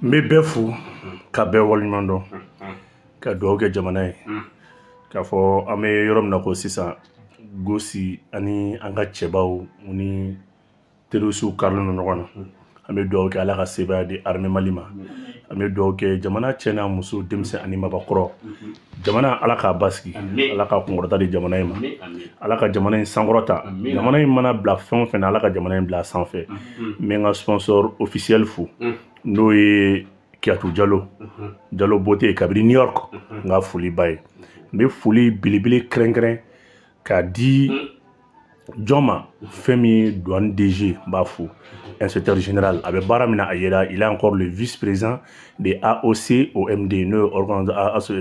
N bɛ bɛɛ fo ka bɛɛ waleɲuman dɔn, ka dugawu kɛ jamana ye, k'a fɔ an bɛ yɔrɔ min na ko sisan, gosi ani an ka cɛbaw ni terroristew karilen don ɲɔgɔn na. An bɛ dugawu kɛ, Ala ka sebaaya di armée Mali ma. An bɛ dugawu kɛ jamana cɛ n'a muso, denmisɛn ani mabakɔrɔ. Jamana, Ala k'a basigi, Ala ka kunkɔrɔta di jamana in ma, Ala ka jamana in sankɔrɔta. Jamana in mana bila fɛn o fɛn na, Ala ka jamana in bila a sanfɛ. N bɛ n ka sponsor officiel fo, n'o ye Kiyatu Jalo, Jalo Bote, kabini New York. N ka foli ba ye. N bɛ foli belebele kɛrɛnkɛrɛn k'a di jɔn ma? Fɛn min ye douane DG, n b'a fo, inspecteur général. A bɛ baara min na, a yera. Il est encore le vice-président de AOC OMD, n'o ye organe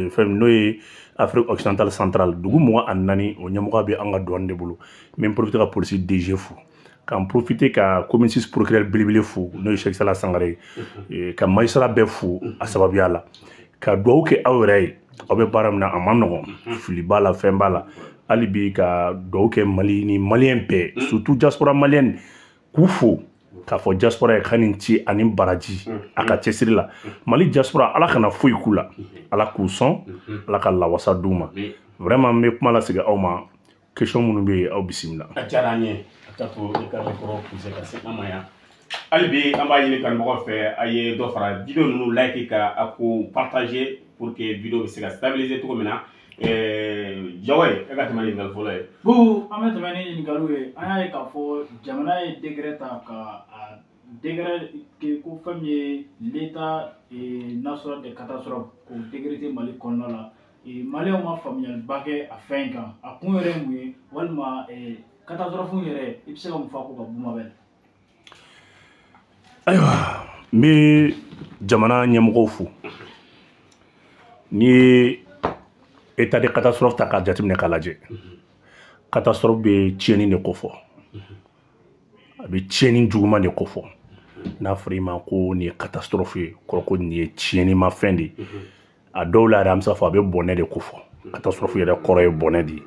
fɛn, n'o ye Afrique occidentale centrale, dugu 24, o ɲɛmɔgɔ bɛ an ka douane de bolo. N bɛ n profiter ka polisi DG fo, k'an profiter ka commune 6 procureur belebele fo, n'o ye Cheikh Salah Sangare ye, ka magistrat bɛɛ fo a sababuya la, ka dugawu kɛ aw yɛrɛ ye. Aw bɛ baara min na, a ma nɔgɔn, fili b'a la, fɛn b'a la. Hali bi, ka dugawu kɛ Mali ni Malien bɛɛ, surtout diaspora malienne, k'u fo, k'a fɔ diaspora ye k'a ni ci ani baraji a ka cɛsiri la. Mali diaspora, Ala kana foyi k'u la, Ala k'u sɔn, Ala ka lawasa d'u ma. Vraiment, n bɛ kuma lasegin aw ma. Question minnu bɛ yen, aw bisimila. A diyara an ye. A ka to i ka micro pousser ka se an ma yan. Hali bi, an b'a ɲini kanubagaw fɛ, a ye dɔ fara vidéo ninnu like ka a ko partager pour que vidéo bɛ se ka stabiliser cogo min na. Jawa ye, e ka tɛmɛ ni ɲininkali fɔlɔ ye. Bubu, an bɛ tɛmɛ ni ɲininkaliw ye. An y'a ye k'a fɔ jamana ye décret ta, ka a décret ke ko fɛn min ye l'état national de catastrophe, k'o décréter Mali kɔnɔna la. Maliyɛnw ma faamuyaliba kɛ a fɛn in kan. A kun yɛrɛ ye mun ye? Walima catastrophe yɛrɛ, i bɛ se ka mun fɔ a ko kan, Bumabel? Ayiwa, n bɛ jamana ɲɛmɔgɔw fo. N'i ye état de catastrophe ta k'a jateminɛ k'a lajɛ, catastrophe bɛ tiɲɛni de kofɔ, a bɛ tiɲɛni juguman de kofɔ. N'a fɔra i ma ko nin ye catastrophe ye, kɔrɔ ko nin ye tiɲɛnimafɛn de ye. A dɔw la yɛrɛ, an bɛ se k'a fɔ a bɛ bɔnɛ de kofɔ. Catastrophe yɛrɛ kɔrɔ ye bɔnɛ de ye.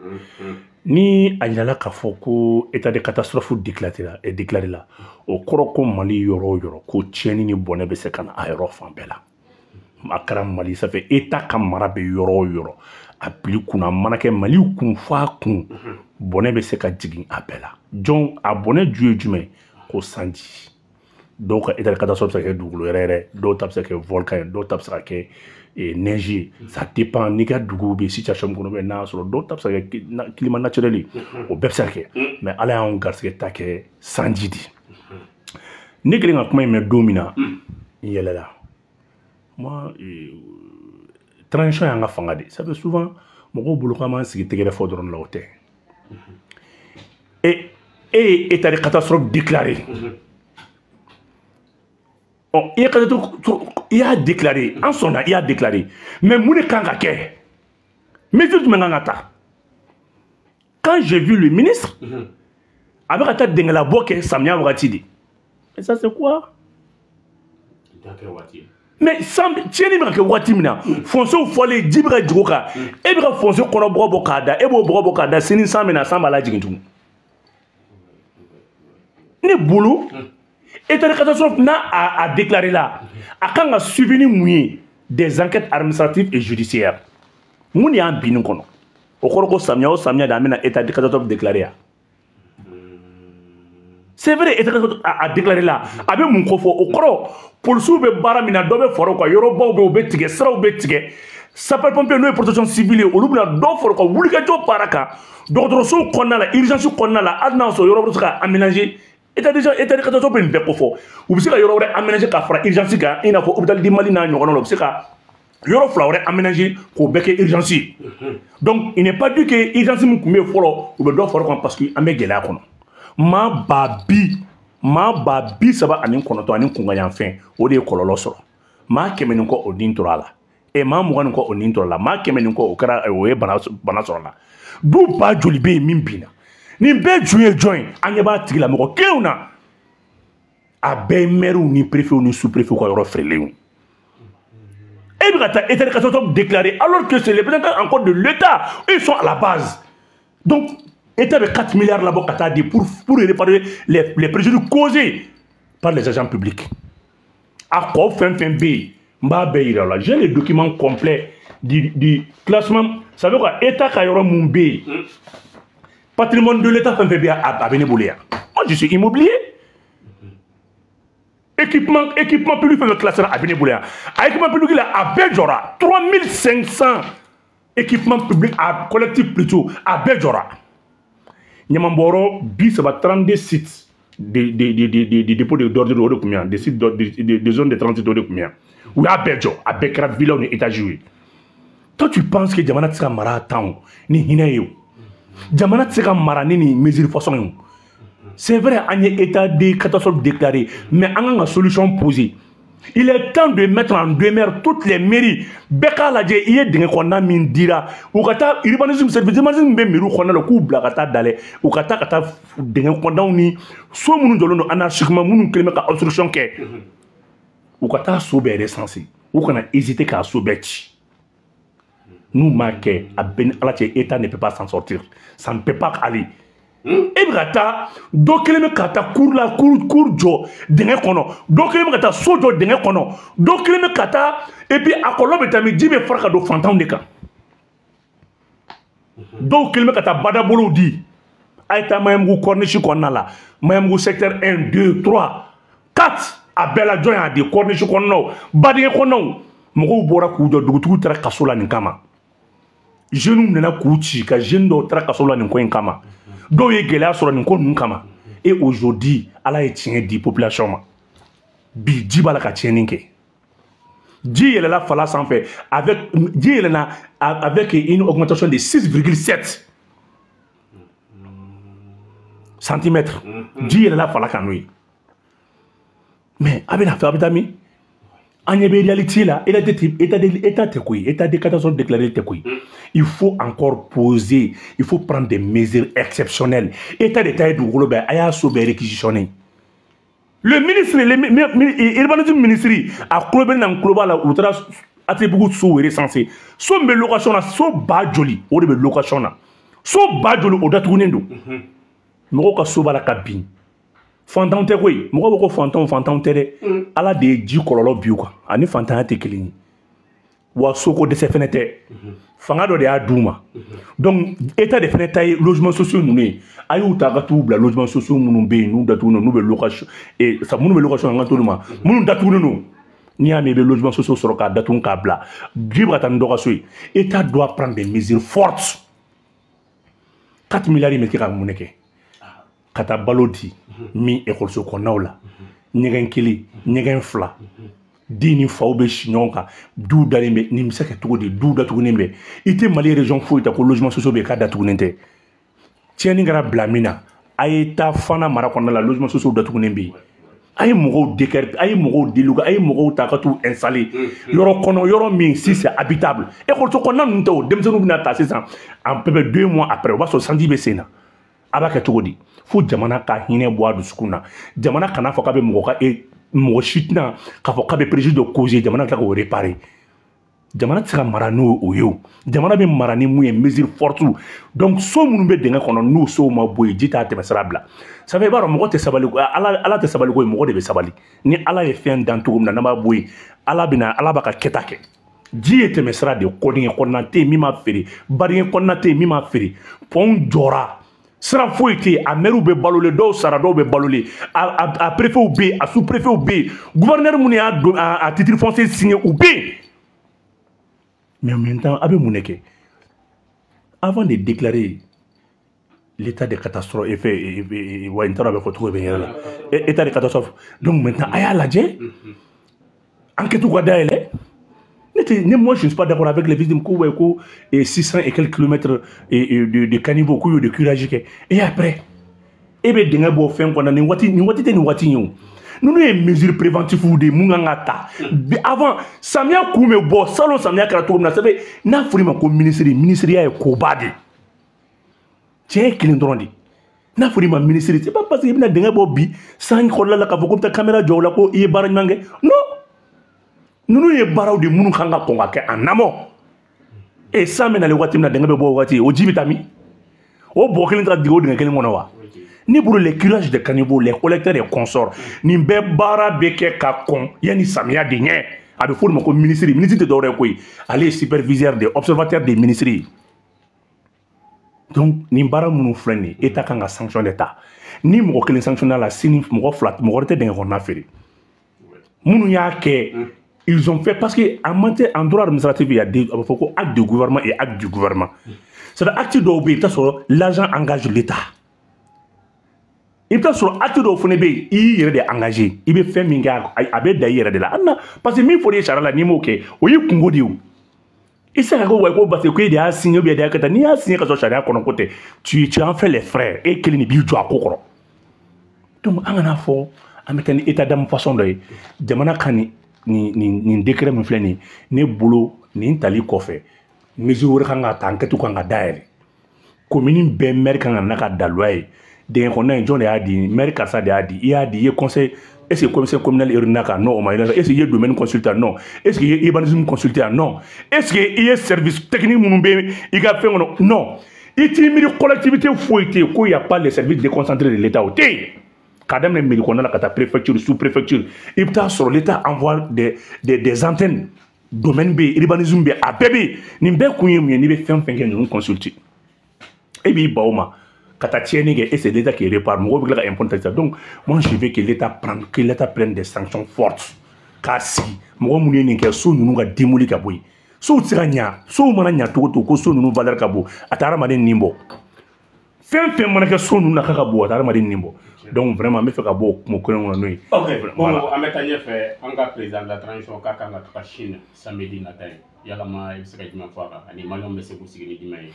Ni a yirala k'a fɔ ko état de catastrophe déclaré la, o kɔrɔ ko Mali yɔrɔ o yɔrɔ, ko tiɲɛni ni bɔnɛ bɛ se ka na a yɔrɔ fan bɛɛ la. A kɛra Mali sanfɛ, état ka mara bɛ yɔrɔ o yɔrɔ, a bili kunna, a mana kɛ Mali kun f'a kun, bɔnɛ bɛ se ka jigin a bɛɛ la. Jɔn a bɔnɛ ju ye jumɛn? Ko sanji. Dɔw ka état de catastrophe bɛ se ka kɛ dugukolo yɛrɛ yɛrɛ, dɔw ta bɛ se ka kɛ volcan ye, dɔw ta bɛ se ka kɛ neige ye. Ça dépend n'i ka dugu bɛ situation min kɔnɔ, n'a y'a sɔrɔ dɔw ta bɛ se ka kɛ climat naturel ye, o bɛɛ bɛ se ka kɛ. Mais Ala y'anw garisɛgɛ ta kɛ sanji de. Ne kɛlen ka kuma in mɛn don min na, n yɛlɛla. Moi, transition y'an ka fanga de. Ça fait souvent mɔgɔw bolo k'an b'an sigi tɛgɛrɛ fɔ dɔrɔn la, o tɛ. E ye état de catastrophe déclaré. Ɔ, i ye catastrophe, i y'a déclaré, an sɔnna, i y'a déclaré, mais mun de kan ka kɛ? Mesure jumɛn kan ka ta? Quand j'ai vu le ministre a bɛ ka taa dɛngɛlabɔ kɛ samiya wagati de, mais ça, c'est quoi? Mais san tiɲɛni bɛ ka kɛ waati min na, fonciers fɔlen, ji bɛ ka jigin o kan, e bɛ ka foncier kɔnɔ bɔgɔ bɔ k'a da, e b'o bɔgɔ bɔ k'a da, sini san bɛ na, san b'a lajigin tugun. Ne bolo, état de catastrophe n'a a déclaré la, a kan ka suivi ni mun ye? Des enquêtes administratives et judiciaires. Mun de y'an bin nin kɔnɔ? O kɔrɔ ko samiya o samiya de, an bɛna état de catastrophe déclaré yan? C'est vrai, état a déclaré la, a bɛ mun ko fɔ? O kɔrɔ, polisiw bɛ baara min na, dɔ bɛ fara o kan. Yɔrɔbaw bɛ yen, u bɛ tigɛ, siraw bɛ tigɛ. Sapeur pompier, n'o ye protection civile ye, olu bɛna dɔ fara u ka wulikajɔ baara kan dɔgɔtɔrɔsow kɔnɔna la, urgence kɔnɔna la. Hali n'a sɔrɔ yɔrɔ bɛ se ka aménager, état de état de catastrophe bɛ nin bɛɛ kofɔ. U bɛ se ka yɔrɔ wɛrɛ aménager ka fara urgence kan, i n'a fɔ hôpital du Mali n'a ɲɔgɔnnaw la. U bɛ se ka yɔrɔ fila wɛrɛ aménager k'o bɛɛ kɛ urgence ye. Donc il n'est pas dit que urgence min tun bɛ yen fɔlɔ, u bɛ dɔ fara o kan, parce que an bɛ gɛlɛya kɔnɔ. Maa 39 ani kunkanyanfɛn, o de ye kɔlɔlɔ sɔrɔ. Maa 100 ni kɔ, o nin tora a la. Ɛ, maa 20 ni kɔ, o nin tora a la. Maa 100 ni kɔ, o kɛra o ye bana sɔrɔ la. Du ba joli bɛ yen min binna? Nin bɛɛ jun ye jɔn ye? An ɲɛ b'a tigilamɔgɔ kelenw na. A bɛɛ ye maires ni préfets ni sous-préfets ka yɔrɔ feerelenw. E bɛ ka taa état de catastrophe déclaré alors que c'est les représentants encore de l'État, ils sont à la base. Donc État bɛ 4 milliards labɔ ka taa di pour réparer les préjudices causés par les agents publics. A kɔ fɛn fɛn bɛ yen, n b'a bɛɛ yira la. J'ai le document complet du classement. Ça veut dire état ka yɔrɔ mun bɛ yen, patrimoine de l'état fɛn fɛn bɛ yen, a bɛ ne bolo yan. Moi, je suis immobilier. Équipement public fɛn fɛn classé a bɛ ne bolo yan. A équipement public la, a bɛɛ jɔra. 3500 équipement public a collectif plutôt, a bɛɛ jɔra. Ɲamanbɔrɔ 30, 32 sites de dépôt d'ordure, o de tun bɛ yan, des sites de zone de transit, o de tun bɛ yan. U y'a bɛɛ jɔ, a bɛɛ kɛra villaw ni étages ye. Toi, tu penses que jamana tɛ se ka mara tan o ni hinɛ ye o? Jamana tɛ se ka mara ni nin mesure façon ye o. C'est vrai, an ye état de catastrophe déclaré, mais an kan ka solution poser. Il est temps de mettre en demeure toutes les mairies. Bɛɛ k'a lajɛ, i ye dingɛ kɔnɔna min dira, u ka taa urbanisme, service urbanisme bɛ mairie kɔnɔna la, k'u bila ka taa dalɛ, u ka taa ka taa dingɛ kɔnɔnaw ni so minnu jɔlen don anarchiquement, minnu kɛlen bɛ ka obstruction kɛ, u ka taa so bɛɛ recenser. U kana hésiter k'a so bɛɛ ci. N'u m'a kɛ, a bɛɛ ni Ala cɛ, état ne peut pas s'en sortir, ça ne peut pas aller. E bɛ ka taa, dɔ kelen bɛ ka taa cour la, cour jɔ dingɛ kɔnɔ, dɔ kelen bɛ ka taa so jɔ dingɛ kɔnɔ, dɔ kelen bɛ ka taa, et puis a kɔlɔlɔ bɛ taa min, ji bɛ fara ka don fantanw de kan. Dɔw kelen bɛ ka taa badabolow di. A ye taa Maɲanbugu corniche kɔnɔna la, Maɲanbugu secteur 1, 2, 3, 4, a bɛɛ la, jɔn y'a di? Corniche kɔnɔnaw, badingɛ kɔnɔnaw, mɔgɔw bɔra k'u jɔ, dugutigiw taara kaso la nin kama. Jeunes nana k'u ci, ka jeunes dɔw taara kaso la nin ko in kama. Dɔw ye gɛlɛya sɔrɔ nin ko ninnu kama. Et aujourd'hui, Ala ye tiɲɛ di population ma. Bi ji b'a la ka tiɲɛni kɛ. Ji yɛlɛla fala sanfɛ avec, ji yɛlɛna avec une augmentation de 6,7 centimètres. Ji yɛlɛla fala kan n'o ye. Mais a bɛna fɛ, a bɛ taa min? An ɲɛ bɛ réalité la, état tɛ koyi, état de catastrophe déclaré tɛ koyi. Il faut encore poser, il faut prendre des mesures exceptionnelles. État de ta ye dugukolo bɛɛ, a y'a so bɛɛ réquisitionner. Le ministre, le urbanisme ministre, a kulo bɛ na, n kulo b'a la, u taara ATBugu sow recenser. So min bɛ location na, so ba joli, o de bɛ location na. So ba joli, o datugunen don. Mɔgɔw ka so b'a la ka bin. Fantanw tɛ koyi, mɔgɔw bɛ ko fantanw, fantanw tɛ dɛ. Ala de ye ji kɔlɔlɔ bi u kan, ani fantanya tɛ kelen ye. Wa soko dɛsɛ fɛnɛ tɛ. Fanga dɔ de y'a d'u ma. Donc état de fɛnɛ ta ye logement sociaux ninnu ye. A y'u ta ka t'u bila logement sociaux minnu bɛ yen, n'u datugunen don, n'u bɛ location, sa minnu bɛ location, an ka t'olu ma. Minnu datugunen don, n'i y'a mɛn i bɛ logement sociaux sɔrɔ k'a datugu k'a bila, ji bɛ ka taa ni dɔ ka so ye. État doit prendre des mesures fortes. 4 milliards in bɛ kɛ ka mun de kɛ? Ka taa balo di min ekɔliso kɔnɔnaw la, ɲɛgɛn kelen, ɲɛgɛn fila, den ni faw bɛ si ɲɔgɔn kan, duw dalen bɛ, nin bɛ se ka cogo di? Duw datugunen bɛ. I tɛ Mali région foyi ta ko logement sociaux bɛ yen k'a datugunen tɛ. Tiɲɛni kɛra bila min na, a ye taa Fana mara kɔnɔna la, logement sociaux datugunen bɛ yen. A ye mɔgɔw décarper, a ye mɔgɔw déloger, a ye mɔgɔw ta ka t'u installer yɔrɔ kɔnɔ, yɔrɔ min si c'est habitable. Ekɔliso kɔnɔna ninnu tɛ o, denmisɛnninw bɛna ta sisan, en peu près 2 mois après, o b'a sɔrɔ sanji bɛ sen na. A b'a kɛ cogo di? Fo jamana ka hinɛ bɔ a dusukun na. Jamana kana fɔ k'a bɛ mɔgɔ ka e mɔgɔ si tɛna k'a fɔ k'a bɛ préjudice dɔ causer, jamana tila k'o réparer. Jamana tɛ se ka mara n'o o ye o. Jamana bɛ mara ni mun ye? Mesure forte. Donc so minnu bɛ dingɛ kɔnɔ, n'o sow ma bɔ yen, ji t'a tɛmɛ sira bila. Ça fait, i b'a dɔn, mɔgɔ tɛ sabali, Ala tɛ sabali ko ye, mɔgɔ de bɛ sabali. Ni Ala ye fɛn dan cogo min na, n'an b'a bɔ yen, Ala bɛna, Ala b'a ka kɛta kɛ. Ji ye tɛmɛ sira de ye, kɔdingɛ kɔnɔna tɛ yen min ma feere, badingɛ kɔnɔna tɛ yen min ma feere. Pɔnw jɔra, sira foyi tɛ yen, a maires bɛ balolen, dɔw sara, dɔw bɛ balolen, a préfets bɛ yen, a sous préfets bɛ yen, gouverneur minnu y'a don a titre foncier signé, u bɛ yen. Mais maintenant, a bɛ mun de kɛ? Avant de déclarer l'état de catastrophe, effet, wa n taara bɛ fɔ cogo bɛ n yɛrɛ la, état de catastrophe. Donc maintenant, a y'a lajɛ, enquête ka dayɛlɛ. Ne, moi, je ne suis pas d'accord avec les victimes ko ouais, ko 600 et quelques kilomètres de caniveau k'u y'o de curage kɛ. Et après, e bɛ dingɛ bɔ fɛn kɔnɔ nin waati, nin waati tɛ nin waati ye o. Ninnu ye mesure préventive de ye mun kan ka ta avant samiya kun bɛ bɔ. Salon samiya kɛra cogo min na, ça fait n'a fɔra i ma ko ministre, ministeriya ye koba de ye. Tiɲɛ ye kelen dɔrɔn de, n'a fɔra i ma ministre, c'est pas parce que i bɛna dingɛ bɔ bi san kɔrɔla la k'a fɔ ko bɛ taa caméra jɔ o la ko i ye baara ɲuman kɛ. Non, ninnu ye baaraw de minnu kan ka kɔn ka kɛ en amont. E san bɛ nalen waati min na, dingɛ bɛ bɔ o waati, o ji bɛ taa min? O bɔgɔ kelen taara digi o dingɛ kelen kɔnɔ wa? Ne bolo, les curages de caniveaux, les collecteurs et consorts, nin bɛɛ baara bɛ kɛ ka kɔn yanni samiya de ɲɛ. A bɛ f'o de ma ko ministre. Ministre tɛ dɔwɛrɛ ye koyi, ale ye superviseur de observateur des ministres ye. Donc nin baara minnu filɛ nin ye, État kan ka sanction de ta. Ni mɔgɔ kelen sanctionné la, sini mɔgɔ fila, mɔgɔ wɛrɛ tɛ dingɛ kɔnɔna feere. Minnu y'a kɛ, ils ont fait parce que en matière, en droit administratif, il y a des, a bɛ fɔ ko acte de gouvernement et acte du gouvernement. C'est-à-dire acte dɔw bɛ yen, i bɛ taa sɔrɔ l'agent engage l'État. I bɛ taa sɔrɔ acte dɔw fana bɛ yen, i y'i yɛrɛ de engagé. I bɛ fɛn min kɛ, a bɛ da i yɛrɛ de la. Hali na parce que min fɔra i ye sariya la, n'i m'o kɛ, o y'i kungo de ye. O i tɛ se ka ko wa ko parce que ko e de y'a signé ou bien e de y'a kɛ tan. N'i y'a signé ka sɔrɔ sariya kɔnɔ ko tɛ, tu en fais les frais. E kelen de b'i jɔ a ko kɔrɔ. Donc an kana fɔ an bɛ taa ni état d'âme façon dɔ ye. Jamana ka nin décret min filɛ nin ye, ne bolo, nin tali kɔfɛ, mesure wɛrɛ kan ka ta, enquête kan ka dayɛlɛ. Commune bɛɛ maire kan ka n'a ka daluya ye. Dingɛ kɔnɔna in, jɔn de y'a di? Maire karisa de y'a di. I y'a di, i ye conseil, est ce que commissaire communal réuni kan? Non, o ma. Est ce que i ye domaine consulté? Non. Est ce que i ye urbanisme consulté? Non. Est ce que i ye service technique minnu bɛ i ka fɛn kɔnɔ? Non. I t'i miiri collectivité foyi tɛ yen ko y a pas les services déconcentrés de l'État, o tɛ yen. K'a daminɛ mairie kɔnɔna la ka taa préfecture, sous préfecture, i bɛ taa sɔrɔ l'État envoie des antennes. Domaine bɛ yen, urbanisme bɛ yen, a bɛɛ bɛ yen. Nin bɛɛ kun ye mun ye? N'i bɛ fɛn fɛn kɛ, ninnu consulter. E b'i ban o ma ka taa tiɲɛni kɛ, et c'est l'État qui répare. Mɔgɔw bɛ tila ka impôt ta. Donc moi, je veux que l'État prenne des sanctions fortes k'a sigi mɔgɔ minnu ye nin kɛ. So ninnu ka démoli ka bɔ yen. Sow tɛ se ka ɲa. Sow mana ɲa cogo o cogo, ko so ninnu valeur ka bon, a tɛ hadamaden nin bɔ. Fɛn fɛn mana kɛ so ninnu na k'a ka bon, a tɛ hadamaden nin bɔ. Donc vraiment, n bɛ fɛ ka bɔ o kuma kelen kɔnɔ n'o ye. Ok, bon, an bɛ taa ɲɛfɛ. An ka président de la transition k'a kan ka taga Chine samedi nata ye. Yalama i bɛ se ka jumɛn fɔ a kan, ani Maliyɛnw bɛ se k'u sigi ni jumɛn ye?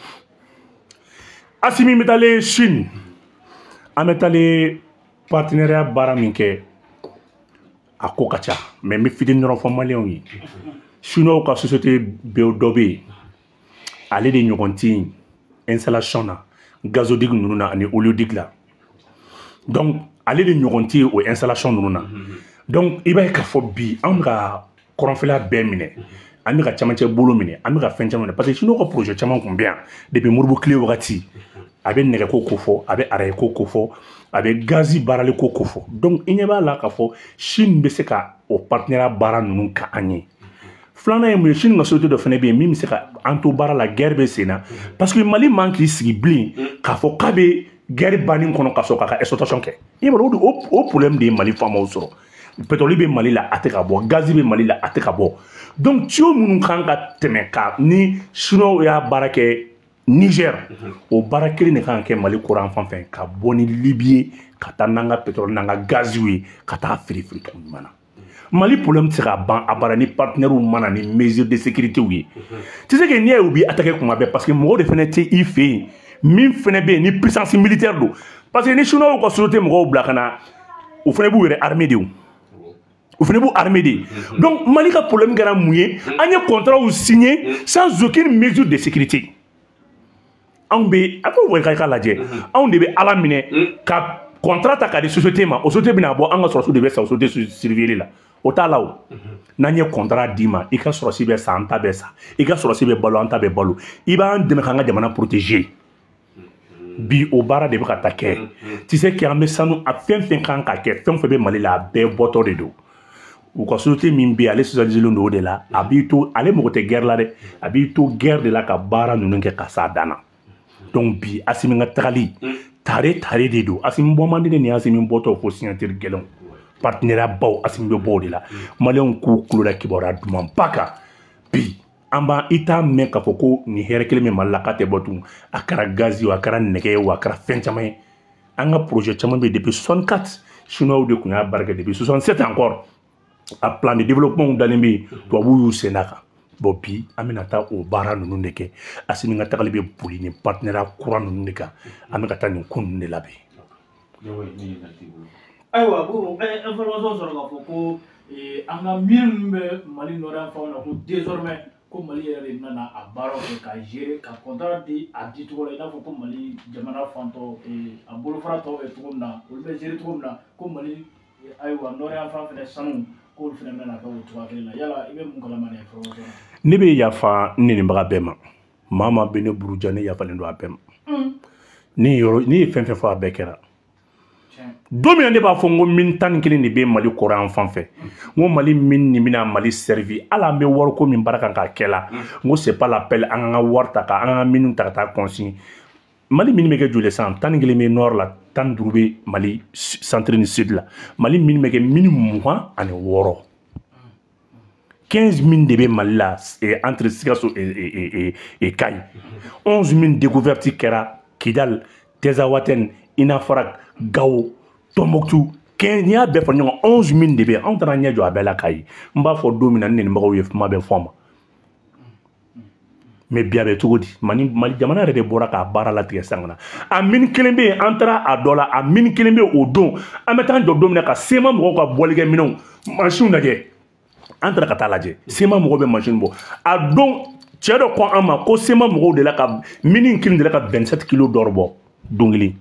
Assimi bɛ taalen Chine, an bɛ taalen partenariat baara min kɛ, a ko ka ca, mais n bɛ fitinin dɔrɔn fɔ Maliyɛnw ye. Chinois ka société bɛ dɔ bɛ yen, ale de ɲɔgɔn tɛ yen installation na, gazoduc ninnu na ani oléoduc la. Donc ale de ɲɔgɔn tɛ yen o installation ninnu na. Donc i b'a ye k'a fɔ bi, an bɛ ka kɔrɔnfɛla bɛɛ minɛ, an bɛ ka camancɛ bolo minɛ, an bɛ ka fɛn caman minɛ, parce que chinois ka projet caman kun bɛ yan depuis Modibo tile wagati. A bɛ nɛgɛko ko fɔ, a bɛ araye ko ko fɔ, a bɛ gazi baarali ko ko fɔ. Donc i ɲɛ b'a la k'a fɔ Chine bɛ se ka o partenariat baara ninnu ka an ye. Filanan ye mun ye? Chine ka société dɔ fana bɛ yen min bɛ se ka an to baara la, guerre bɛ sen na, parce que Mali man k'i sigi bilen k'a fɔ k'a bɛ guerre banni kɔnɔ ka sɔrɔ k'a ka exploitation kɛ. I b'a dɔn, o problème de ye Mali faamaw sɔrɔ. Pétrole bɛ Mali la, a tɛ ka bɔ. Gazi bɛ Mali la, a tɛ ka bɔ. Donc tuyau minnu kan ka tɛmɛ ka ni Chinois y'a baara kɛ Niger, o baara kelen de kan ka kɛ Mali courant fan fɛ, ka bɔ ni Libye ye ka taa n'an ka pétrole n'an ka gaziw ye ka taa feere feere cogo ɲuman na. Mali problème tɛ se ka ban abada ni partenaires ma na ni mesure de sécurité ye. Tu sais que n'i y'a ye u b'i attaquer kuma bɛɛ, parce que mɔgɔw de fana tɛ i fɛ yen min fana bɛ yen ni puissance militaire don. Parce que ni Chinois ka société mɔgɔw bila ka na, u fana b'u yɛrɛ armée de, o fana b'u armée de. Donc Mali ka problème kɛra mun ye? An ye contrat signé sans aucune mesure de sécurité. Anw bɛ a ko ka lajɛ, anw de bɛ Ala minɛ ka contrat ta k'a di société ma. O société bɛna bɔ, an ka sɔrɔsiw de bɛ sa o société surveiller la. O t'a la. O n'an ye contrat d'i ma, i ka sɔrɔsi bɛ sa, an ta bɛ sa. I ka sɔrɔsi bɛ balo, an ta bɛ balo. I b'an dɛmɛ k'an ka jamana protéger. Bi o baara de bɛ ka taa kɛ. Tu sais que an bɛ sanu, a fɛn fɛn kan ka kɛ, fɛn fɛn bɛ Mali la, a bɛɛ bɔtɔ de don. U ka société min bɛ yen, ale spécialisé don o de la. A b'i to, ale mago tɛ guerre la dɛ, a b'i to guerre de la ka baara ninnu kɛ ka s'a dan na. Donc bi, Assimi ka tagali tare tare de don. Assimi bɔ man di ne ni Assimi bɔtɔ fo signature gɛlɛnw, partenariat baw, Assimi bɛ bɔ o de la. Maliyɛnw k'u kulo da kibaruya dumanba kan bi. An b'an i t'a mɛn k'a fɔ ko nin hɛrɛ kelen bɛ Mali la k'a tɛ bɔ tugun. A kɛra gazi o, a kɛra nɛgɛ ye o, a kɛra fɛn caman ye. An ka projet caman bɛ yen depuis 64, Chinois de tun y'a baara kɛ. Depuis 67 encore, a plan de développement dalen bɛ yen, tubabuw y'u sen d'a kan. Bon, bi an bɛna taa o baara ninnu de kɛ. Assimi ka tagali bɛ boli nin partenariat kura ninnu de kan. An bɛ ka taa nin ko ninnu de labɛn. Ayiwa, ko information sɔrɔ k'a fɔ ko an ka mine ninnu bɛ Mali nord yan fanw na, ko désormais ko Mali yɛrɛ de bɛna a baaraw kɛ ka gérer, ka contrat di a di cogo la, i n'a fɔ ko Mali jamana fantɔ a bolofara tɔw bɛ cogo min na, olu bɛ gérer cogo min na, ko Mali ayiwa nord yan fan fɛnɛ sanu, k'olu fɛnɛ bɛna kɛ o cogoya kelen na. Yala i bɛ mun kalama nin information na? Ne bɛ yafa n nenibaga bɛɛ ma. Maa maa bɛ ne buruja, ne yafalen don a bɛɛ ma. Ni yɔrɔ ni ye fɛn fɛn fɔ, a bɛɛ kɛra. Don min na ne b'a fɔ n ko mine 11 de bɛ Mali kɔrɔ yan fan fɛ, n ko Mali mine nin bɛna Mali servi, hali an bɛ wariko min baara kan k'a kɛ la, n ko c'est pas la peine an ka wari ta ka an ka mine ta ka taa consigne. Mali mine bɛ kɛ joli sisan? 11 bɛ nord la, 15 bɛ Mali centre ni sud la. Mali mine bɛ kɛ mine 26. 15 mines de bɛ Mali la entre Sikaso et Kayes. 11 mines découvertes kɛra Kidal, Tezawaten, Inafarak, Gao, Tombouctou. 15 n'i y'a bɛɛ fara ɲɔgɔn kan, 11 mines de bɛ yen. Anw taara ɲɛ jɔ a bɛɛ la Kayi. N b'a fɔ don min na ni nenibagaw ye kuma bɛɛ fɔ n ma. Mais bi a bɛ cogo di? Mali jamana yɛrɛ de bɔra k'a baara latigɛ sisan ka na. A mine kelen bɛ yen, an taara a dɔ la, a mine kelen bɛ yen o don. An bɛ taa jɔ don min na ka SEMA mɔgɔw ka bɔlikɛminɛnw mansinw lajɛ. An taara ka taa lajɛ. SEMA mɔgɔw bɛ mansin bɔ. A don cɛ dɔ ko an ma ko SEMA mɔgɔw de la ka mine kelen de la ka 27 kilos d'or bɔ don kelen.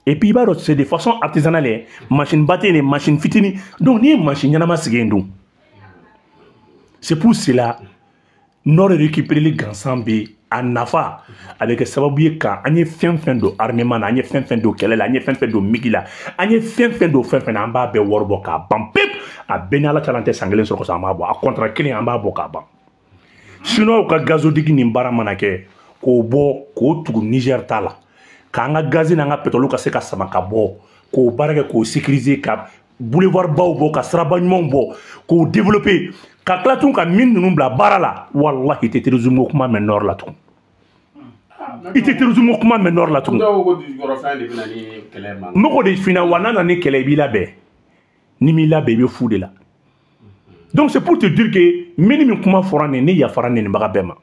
Et puis i b'a dɔn c'est de façon artisanale, machine ba tɛ yen, machine fitinin. Donc n'i ye machine ɲɛnama sigi yen dun. C'est pour cela nord récupéreli gansan bɛ a nafa, a bɛ kɛ sababu ye ka an ye fɛn fɛn don armement na, an ye fɛn fɛn don kɛlɛ la, an ye fɛn fɛn don migi la, an ye fɛn fɛn don fɛn fɛn na, an b'a bɛɛ wari bɔ k'a ban pewu. A bɛɛ ni Ala cɛ, an tɛ san kelen sɔrɔ kosɔn, an b'a bɔ a contrat kelen, an b'a bɔ k'a ban. Chinois ka gazoduc nin baara mana kɛ k'o bɔ k'o tugu Niger ta la, k'an ka gazi n'an ka pétrole ka se ka sama ka bɔ, k'o baara kɛ k'o sécuriser, ka boulevard baw bɔ, ka siraba ɲumanw bɔ, k'o développer, ka tila tun ka mine ninnu bila baara la. Walahi i tɛ terrorisme ko kuma mɛn nord la tugun. I tɛ terrorisme ko kuma mɛn nord la tugun. Dɔw ko dugukɔrɔfɛn de bɛ na ni kɛlɛ ma. N bɛ k'o de f'i ɲɛna wa, n'a nana ni kɛlɛ i b'i labɛn, n'i m'i labɛn i bɛ fu de la. Donc c'est pour te dire que mine min kuma fɔra nin, ne yafara nenibaga bɛɛ ma.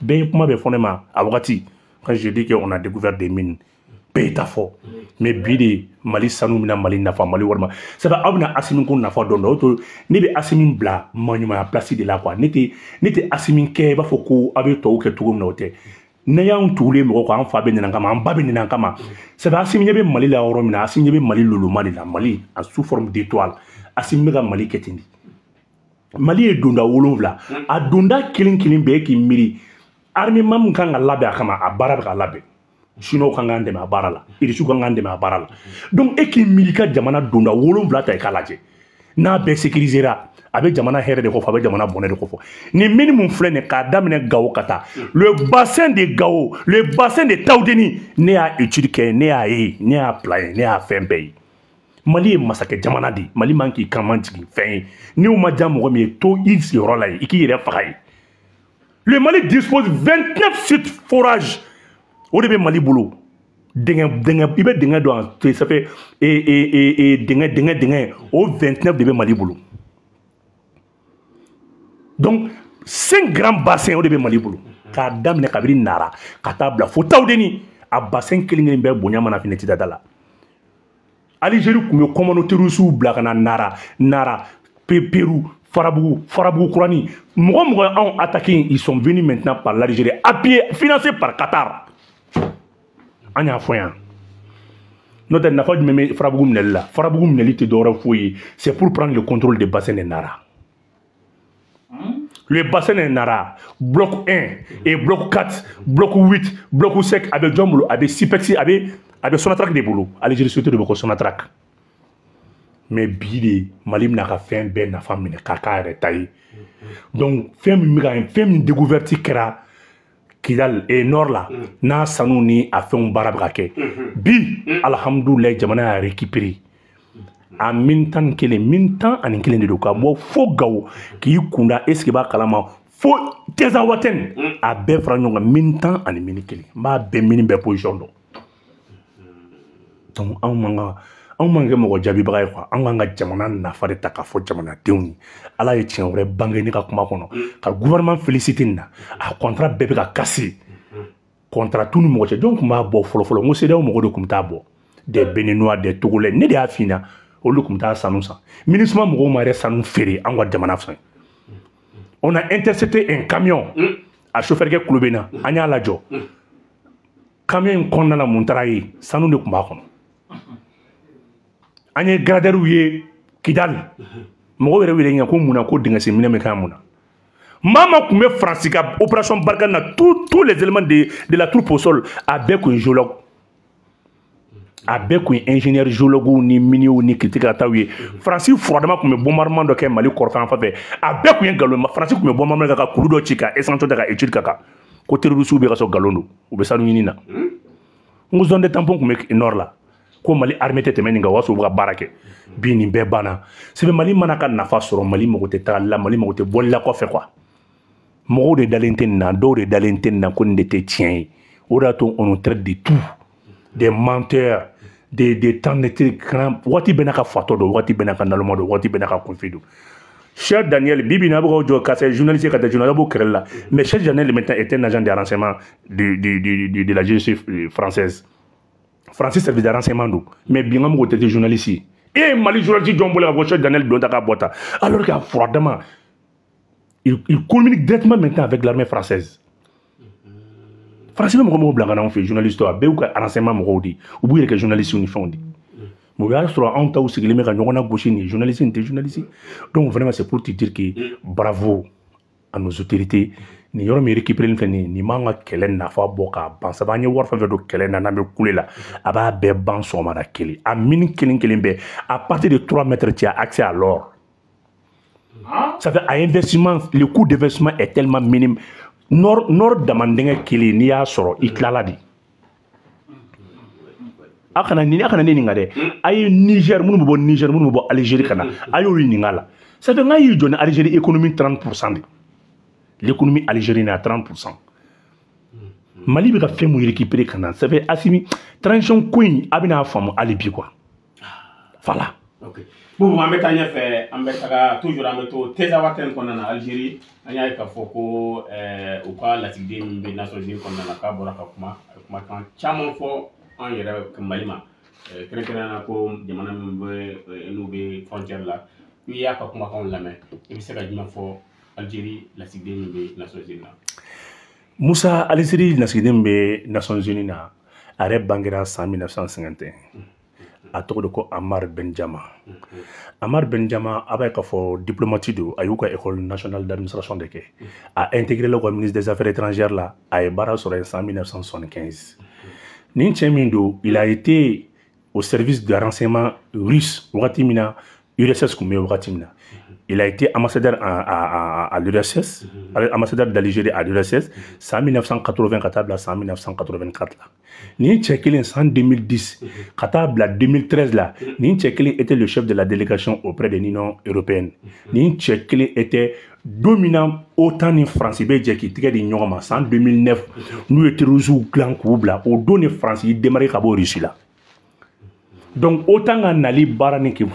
Bɛɛ ye kuma bɛɛ fɔ ne ma a wagati. Quand je dis qu'on a découvert des mines, bɛɛ t'a fɔ. Mais bi de Mali sanu bɛna Mali nafa, Mali wari ma. C'est aw bɛna Asimi ko nafa dɔn dɔn. O to ne bɛ Asimi bila maɲumanya place de la quoi. Ne tɛ Asimi kɛ i b'a fɔ ko aw bɛ tɔw kɛ cogo min na, o tɛ. Ne y'anw tugulen mɔgɔ kɔ, an fa bɛ nɛnɛ kama, an ba bɛ nɛnɛ kama. C'est Asimi ɲɛ bɛ Mali la yɔrɔ min na, Asimi ɲɛ bɛ Mali loloma de la, Mali en sous forme d'étoile. Asimi bɛ ka Mali kɛ ten de. Mali ye donda 7, a donda kelen kelen bɛɛ k'i miiri armement min kan ka labɛn a kama, a baara bɛ ka labɛn. Chinois kan k'an dɛmɛ a baara la, Irisiw kan k'an dɛmɛ a baara la. Donc e k'i miiri ka jamana donda 7 ta i k'a lajɛ, n'a bɛɛ sécurisera, a bɛ jamana hɛrɛ de kɔfɛ, a bɛ jamana bɔnɛ de kɔfɛ. Nin mine mun filɛ nin, k'a daminɛ Gao ka taa le bassin de Gao, le bassin de Taoudeni, ne y'a étude kɛ, ne y'a ye, ne y'a plan ye, ne y'a fɛn bɛɛ ye. Mali ye masakɛ jamana de ye, Mali man k'i kan man jigin fɛn ye. N'o ma diya mɔgɔ min ye, to i sigiyɔrɔ la yen, i k'i yɛrɛ faga yen. Le Mali dispose 29 sites forages. O de bɛ Mali bolo. Dingɛ dingɛ, i bɛ dingɛ don, ça fait dingɛ dingɛ dingɛ, o 29 de bɛ Mali bolo. Donc 5 grands bassins o de bɛ Mali bolo. K'a daminɛ kabini Nara ka taa bila fo Tawudeni, a bassin kelen kelen bɛɛ bonya mana fini tɛ da la. Algérie tun bɛ commando terroriste bila ka na Nara, Pérou, Farabougou, Farabougou Kurani. Mɔgɔ mɔgɔ anw attaqué, ils sont venus maintenant par l'Algérie, appuyés, financés par Qatar. An y'a fɔ yan. N'o tɛ nafa jumɛn bɛ Farabougou minɛli la? Farabougou minɛli tɛ dɔwɛrɛ foyi ye, c'est pour prendre le contrôle des bassins de Nara. Le bassin de Nara, bloc 1 et bloc 4, bloc 8, bloc 5, a bɛ jɔn bolo? A bɛ SIPEX, a bɛ Sonatrach de bolo. Algérie société de bɛ ko Sonatrach. Mais bi de Mali bɛna ka fɛn bɛɛ nafa minɛ k'a k'a yɛrɛ ta ye. Donc fɛn min bɛ ka fɛn min découverte kɛra Kidal et nord la, n'a sanu ni a fɛnw baara bɛ ka kɛ bi, alhamdulilayi, jamana y'a récupéré. A mine 11, mine 11 de don, ka bɔ fo Gawo k'i kunda, est ce que i b'a kalama fo Tezawaten, a bɛɛ fara ɲɔgɔn kan, mine 10 ani mine 1. N b'a bɛɛ mine bɛɛ position dɔn. Donc anw man ka anw man kɛ mɔgɔ jaabibaga ye quoi. An k'an ka jamana nafa de ta k'a fɔ jamanadenw ye. Ala ye tiɲɛ wɛrɛ bange ne ka kuma kɔnɔ ka gouvernement féliciter nin na. A contrat bɛɛ bɛ ka casser, contrat t'u ni mɔgɔ cɛ. Jɔn tun b'a bɔ fɔlɔ fɔlɔ? N ko CEDEAO mɔgɔw de tun bɛ taa bɔ, des Béninois, des Togolais, ne de y'a f'i ɲɛna, olu tun bɛ taa sanu san. MINUSMA mɔgɔw ma yɛrɛ sanu feere an ka jamana fɛ. On a intercepté un camion, a chauffeur kɛ kulo bɛ na, an y'a lajɔ. Camion in kɔnɔna la, mun taara ye? Sanu de tun b'a kɔnɔ. An ye gradɛriw ye Kidal, mɔgɔw yɛrɛ wele ɲɛ ko mun na ko dingɛsen minɛ bɛ kɛ mun na. Maa maa tun bɛ Faransi ka opération Barkhane na, tous les éléments de la troupe au sol, a bɛɛ kun ye géologue. A bɛɛ kun ye ingénieur géologue ni miniers ni critique ye. Faransi furadama tun bɛ bombardement dɔ kɛ Mali kɔrɔfan fan fɛ, a bɛɛ kun ye nkalon ye. Faransi tun bɛ bombardement kɛ ka kulu dɔ ci ka échantillon ta ka étude ka kan ko terroristes bɛ ka sɔrɔ nkalon don, u bɛ sanu ɲini na. N ko zone de tampon tun bɛ nord la, ko Mali armée tɛ tɛmɛ nin kan, o y'a sɔrɔ u bɛ ka baara kɛ. Bi nin bɛɛ banna. C'est Mali mana ka nafa sɔrɔ, Mali mago tɛ tagali la, Mali mago tɛ bɔli la kɔfɛ quoi. Mɔgɔw de dalen tɛ nin na, dɔw de dalen tɛ nin na ko nin de tɛ tiɲɛ ye. O de y'a to on nous traite de tout, des menteurs, des temps de waati bɛɛ n'a ka fatɔ don, waati bɛɛ n'a ka naloma don, waati bɛɛ n'a ka kunfin don. Cheikh Daniel, bibi na bɛ jɔ ka se journaliste ka taa journaliste b'o kɛlɛ la, mais Cheikh Daniel maintenant est un agent de renseignement de la justice française. Français service de renseignement don, mais bi n ka mɔgɔw tɛ journaliste ye. E ye Mali journaliste jɔn bolo ka fɔ Cheikh Daniel don ta k'a bɔ ta, alors qu'a furadama il communique directement maintenant avec l'armée française. Français bɛ mɔgɔ mɔgɔ bila ka na anw fɛ journaliste, a bɛɛ y'u ka renseignement mɔgɔw de ye, u b'u yɛrɛ kɛ journaliste ni fɛnw de. Mais o y'a sɔrɔ anw taw sigilen bɛ ka ɲɔgɔn lagosi, nin journaliste nin tɛ journaliste. Donc vraiment, c'est pour te dire que bravo à nos autorités. Nin yɔrɔ min récupéré filɛ nin ye, nin m'an ka kɛlɛ nafa bɔ k'a ban. Sabu an ye wari fɛn fɛn don kɛlɛ na, n'an bɛ kule la, a b'a bɛɛ ban sɔgɔmada kelen. A mine kelen kelen bɛɛ, à partir de 3 mètres, tu as accès à l'or. Ça fait à investissement, le coût d'investissement est tellement minime. Nord damandingɛ kelen, n'i y'a sɔrɔ, i tilala de. A kana ni a kana ne ɲininka dɛ. A ye Niger minnu bɛ bɔ Niger, minnu bɛ bɔ Algérie ka na, a y'olu ɲininka la. Ça fait n'a y'i jɔ ni Algérie économie 30% de. L'économie algérienne à 30%. Mali bɛ ka fɛn mun récupérer ka na, ça fait Assimi transition ko in a bɛna faamu hali bi quoi. Voilà. Ok. Bon, an bɛ taa ɲɛfɛ, an bɛ taga toujours, an bɛ to Tinzaouatène kɔnɔna na, Algérie. An y'a ye k'a fɔ ko u ka lasigiden min bɛ Nations Unies kɔnɔna na, k'a bɔra ka kuma, a ye kumakan caman fɔ an yɛrɛ Mali ma, kɛrɛnkɛrɛnnenya la ko jamana min bɛ n'u bɛ frontière la. N'i y'a ka kumakanw lamɛn, i bɛ se ka jumɛn fɔ Algérie lasigiden min bɛ Nations Unies na? Musa, Algérie lasigiden min bɛ Nations Unies na, a yɛrɛ bangera san 1951. A tɔgɔ de ko Amar Bendjama. Amar Bendjama, a b'a ye k'a fɔ diplomate don, a y'u ka école nationale d'administration de kɛ. A intégré la ka ministre des affaires étrangères la, a ye baara sɔrɔ yen san 1975. Nin cɛ min don, il a été au service de renseignement russe wagati min na URSS tun bɛ yen wagati min na. Il a été ambassadeur à l'URSS, ambassadeur d'Algérie à l'URSS, san 1980 ka taa bila san 1984 la. Nin cɛ kelen, san 2010 ka taa bila 2013 la, nin cɛ kelen était le chef de la délégation auprès de l'Union européenne. Nin cɛ kelen était dominant OTAN ni France bɛ jɛ k'i tɛgɛ di ɲɔgɔn ma san 2009, n'u ye terroristes dilan k'u bila, o don ni France y'i démarré ka bɔ Russie la. Donc OTAN ka nali baara ni fɛn